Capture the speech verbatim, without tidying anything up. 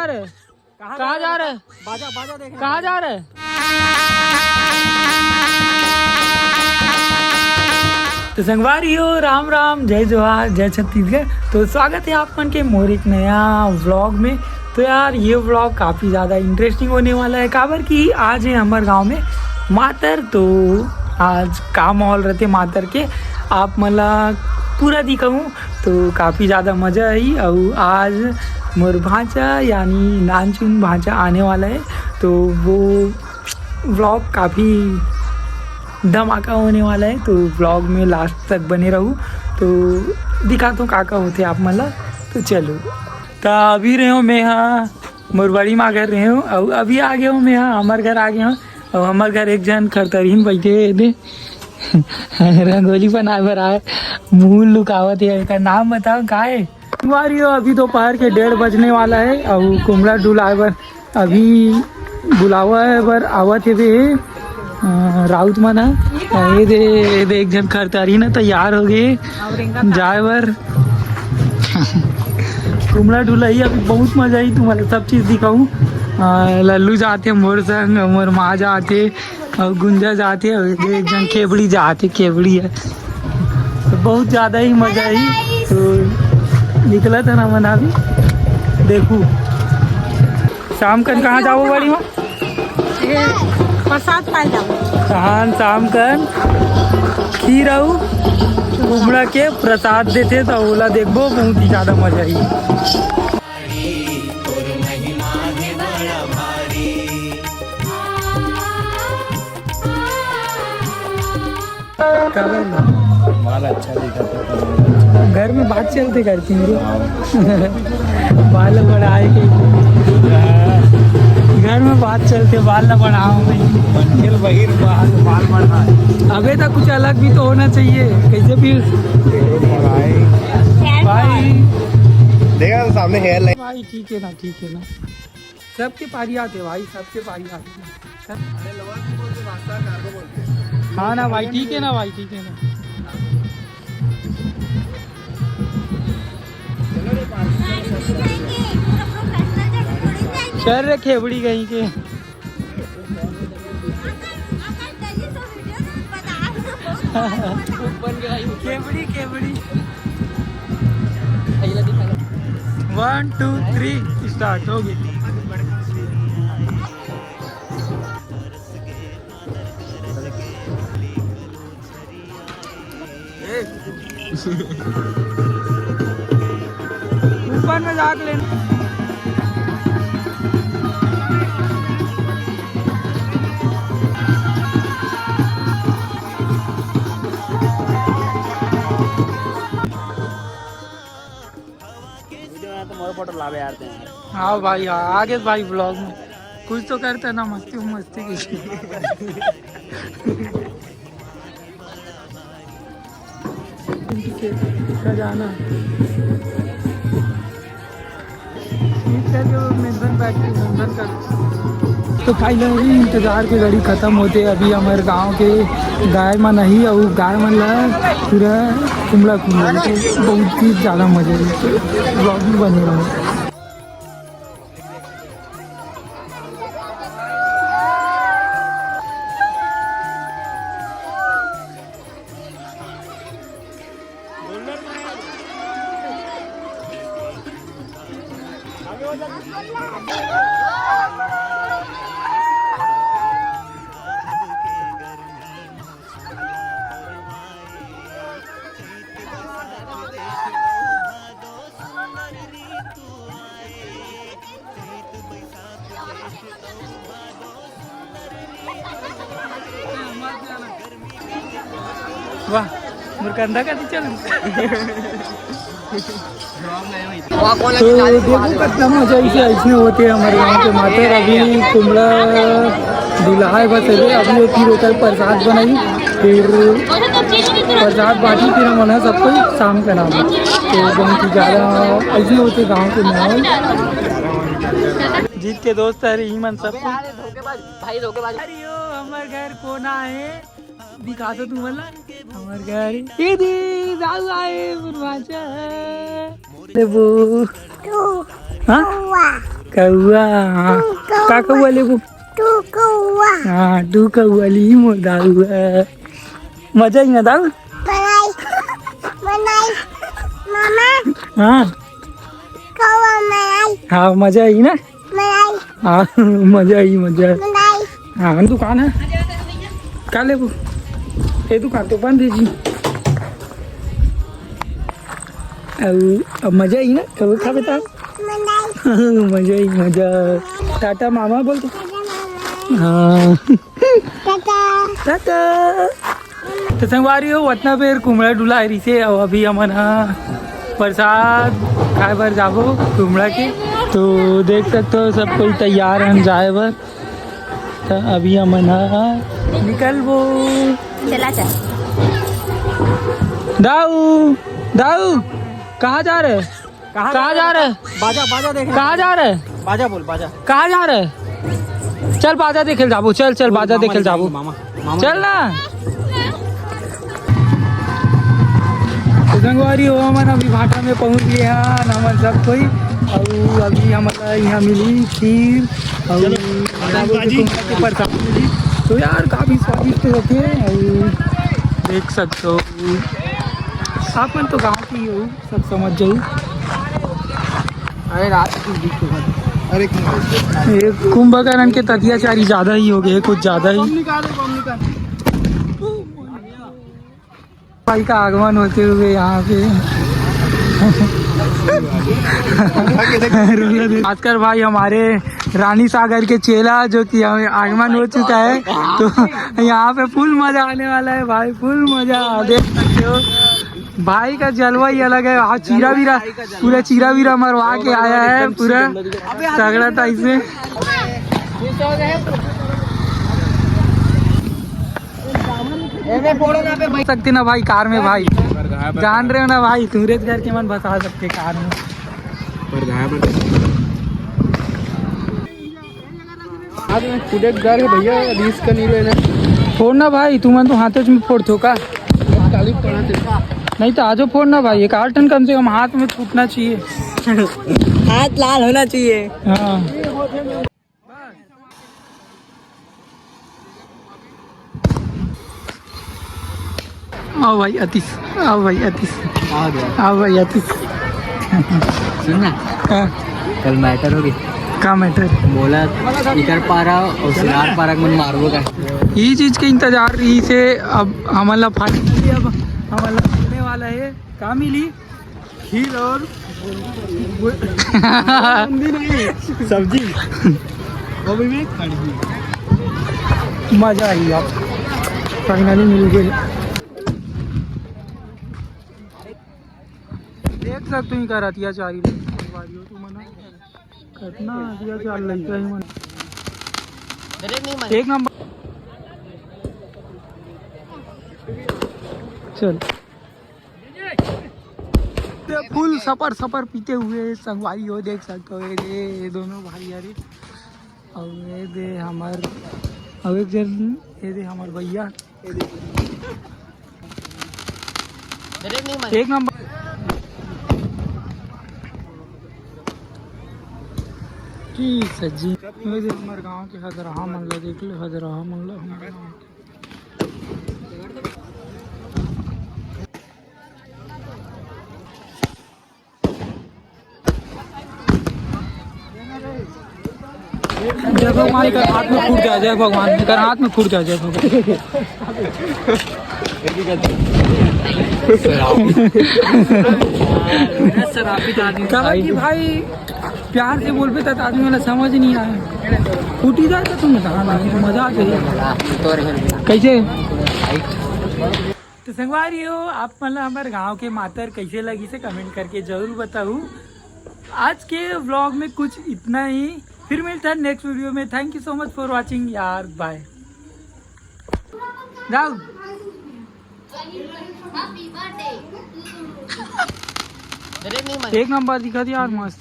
जा रहे? कहाँ जा रहे? बाजा, बाजा देखने। कहाँ जा रहे? तो संगवारी हो, राम राम, जय जोहार, जय छत्तीसगढ़। तो स्वागत है आप मन के मोर एक नया व्लॉग में। तो यार, ये व्लॉग काफ़ी ज़्यादा इंटरेस्टिंग होने वाला है, काबर कि आज है हमारे गांव में मातर। तो आज का माहौल रहते मातर के, आप मन ला पूरा दिखाऊँ। तो काफ़ी ज़्यादा मज़ा आई। और आज मोर भांचा यानी नानचुन भांचा आने वाला है, तो वो व्लॉग काफ़ी धमाका होने वाला है। तो व्लॉग में लास्ट तक बने रहू, तो दिखाता हूँ का का होते आप मन ला। तो चलो, त अभी रहे हो मैं हाँ मोर बड़ी माँ घर रहे हो, और अभी आ गए हो मैं हाँ हमार घर आ गए हो। और हमार घर एक जन खरतरीन बैठे हे दे रंगोली बनाए बर आए, मुंह लुकावत है। एकर नाम बताओ का है? कुमारी हो, अभी दोपहर के डेढ़ बजने वाला है और कुमड़ा डुलाए बर अभी बुलावा है बर आवत हे बे, अ, राउत मन ह। ये दे, ये दे एक जन खरतारी ना तैयार हो गए जाए बर। कुमड़ा डुलाही अभी बहुत मजा आई, तुम्हारे सब चीज दिखाऊं। अ, लल्लू जाते मोर संग, मोर माँ जाते और गुंजा जाते और ये एक जन खेबड़ी जाते, खेबड़ी है। तो बहुत ज्यादा ही मजा आई। तो निकला था ना मना भी। देखू शाम कन कहाँ जाओ बड़ी माँ? प्रसाद पाए जाओ। तहान शाम कन खीर अउ कुमड़ा के प्रसाद देथे, त ओला देखबो, बहुत ही ज्यादा मजा आई। काबर? माल अच्छा दिखत हे। घर में बात चलते करती मेरे। बाल बढ़ाए के। घर में बात चलते, बाल ना बढ़ाओ भाई। मंजिल बहिर बाल, बाल बढ़ाए। अबे तो कुछ अलग भी तो होना चाहिए, कैसे भी। भाई। देखा सामने हेयर लाइन। भाई ठीक है ना, ठीक है ना। सबके पारी आते भाई, सबके पारी आते। सब हाँ ना भाई, ठीक है ना भाई, ठीक है ना। चल रे खेबड़ी कहीं के। खेबड़ी, खेबड़ी। One, two, three, start हो गई। ऊपर में जाके लेना। वीडियो में तो मोर फोटो लावे यार ते। हाँ भाई, हाँ, आगे भाई व्लॉग में कुछ तो करता ना, मस्ती मस्ती की। खजाना। ठीक है, जो मेंशन बैक, मेंशन कर। तो फाइनली इंतजार के घड़ी खत्म होते, अभी हमारे गांव के गाय मन आही और गाय मन ला पूरा कुमला कुमला, तो बहुत ही ज़्यादा मजा है। तो व्लॉग भी बने रहो। वाह, मोर कंधा का चल। तो देखो कितना मजा इसे ऐसने होते हैं हमारे गांव के मातर। अभी कुमड़ा दुल्हा है बस, अभी, अभी वो फिर होता है प्रसाद बनाई, फिर प्रसाद बांटी, फिर हम उन्हें सबको शाम का नाम। तो बहुत ही ज़्यादा ऐसे होते गांव के माहौल। जीत के दोस्त है रे, ई मन सब। भाई धोखेबाज, भाई धोखेबाज। अरे यो, हमर घर कोना है, दिखा दो तुम वाला, हमर घर। ये दे, दाऊ आए, बुनवाचा है। देबो। हाँ? कौआ, हाँ। का कौआ लेबू? तू कौआ। हाँ, तू कौआ ली मोर दाऊ। मजा ही ना दाऊ। बनाई, बनाई, मामा। हाँ। कौआ बनाई। हाँ, मजा ही ना। बनाई। हाँ, मजा ही मजा। बनाई। हाँ, दुकान है। का लेबू? ये दुकान तो बंद है जी। अब, अब मजा ही ना, कब खा बेटा? मजा ही मजा। टाटा मामा बोल दे। हाँ। टाटा। टाटा। तो संगवारी हो, उतना बेर कुमड़ा डुला रही से, अब अभी हमन हा प्रसाद खाए बर जाबो कुमड़ा के। तो देख सकते हो, सब कोई तैयार हन जाए बर। तो अभी हमन हा निकलबो। चला चल। दाऊ, दाऊ, कहाँ जा रहे? कहाँ कहाँ जा रहे? बाजा, बाजा देखे। कहाँ जा रहे? बाजा बोल, बाजा। कहाँ जा रहे? चल बाजा देखे जाबो, चल, चल बाजा मामा देखे ले जाबो। जाएंगे, मामा, मामा चल ले ना। तो संगवारी हो, हमन अभी भाटा में पहुंच गए हैं, हमन सब कोई। और अभी हमला यहाँ मिली खीर और चलो, आतंकबाजी। कुमड़ा के प्रसाद मिली। तो यार, काफी स्वादिष्ट होते हैं। और देख सकते हो, आप मन तो गाँव के ही हो, सब समझ जाऊ। अरे रात की बीच में। अरे ये कुंभकर्ण के अत्याचारी ज्यादा ही हो गए, कुछ ज्यादा ही। बम निकाल, बम निकाल। भाई का आगमन होते हुए यहाँ पे भास्कर भाई हमारे रानी सागर के चेला, जो कि हमें आगमन हो चुका है। तो यहाँ पे फुल मजा आने वाला है भाई, फुल मजा। देख सकते हो भाई का जलवा ही अलग है। हाँ, चीरा वीरा, पूरा चीरा वीरा मरवा के आया है, पूरा तगड़ा टाइप से। सकते ना भाई कार में भाई, जान रहे हो ना भाई, सूरज घर के मन बसा सकते कार में। पर घाया पर आज में फुटेज डर है भैया, रिस्क नहीं लेना। फोड़ ना भाई, तुमन तो हाथों में फोड़थो का? काली पड़ा थे। नहीं तो आजो फोड़ ना भाई, एक आठ टन कम से कम हाथ में छूटना चाहिए। हाथ लाल होना चाहिए। हाँ। आओ भाई अतीश, आओ भाई अतीश, आ गया। आओ भाई अतीश। सुन ना, हाँ। कल मैटर हो गया। का मैटर? बोला इधर पारा और सिलार पारा मन मारबो का। ये चीज के इंतजार रही से अब हमला फाइनली अब हमला मिलने वाला है। का मिली? खीर और भी नहीं, सब्जी। वो भी मैं खा ली। मजा आई यार, फाइनली मिल गए। देख सकते हो इनका अत्याचारी लोग, संगवारी हो तुम ना, कितना अत्याचार लड़का ही मन। एक नंबर। चल। फुल सपर सपर पीते हुए संगवारी हो, देख सकते हो ये, ये दोनों भाई यार। और ये दे हमार, और एक जन ये दे हमार भैया। एक नंबर। जी सर जी, ये दे हमारे गांव के हजरहा मन ला देख ले, हजरहा मन ला हमारे गांव के। जय भगवान, कर हाथ में फूट जाए, जय भगवान, कर हाथ में फूट जाए, जय भगवान। शराबी आदमी। कहा कि भाई प्यार से बोल पे तो आदमी वाला समझ नहीं आया, फूटी जाए तो तुम बता, मजा आ गई। कैसे? तो संगवारी हो, आप मन ला हमर गांव के मातर कैसे लगी से कमेंट करके जरूर बताऊ। आज के व्लॉग में कुछ इतना ही, फिर मिलता है नेक्स्ट वीडियो में। Thank you so much for watching यार, बाय। जाओ। एक नंबर दिखा दिया यार, मस्त।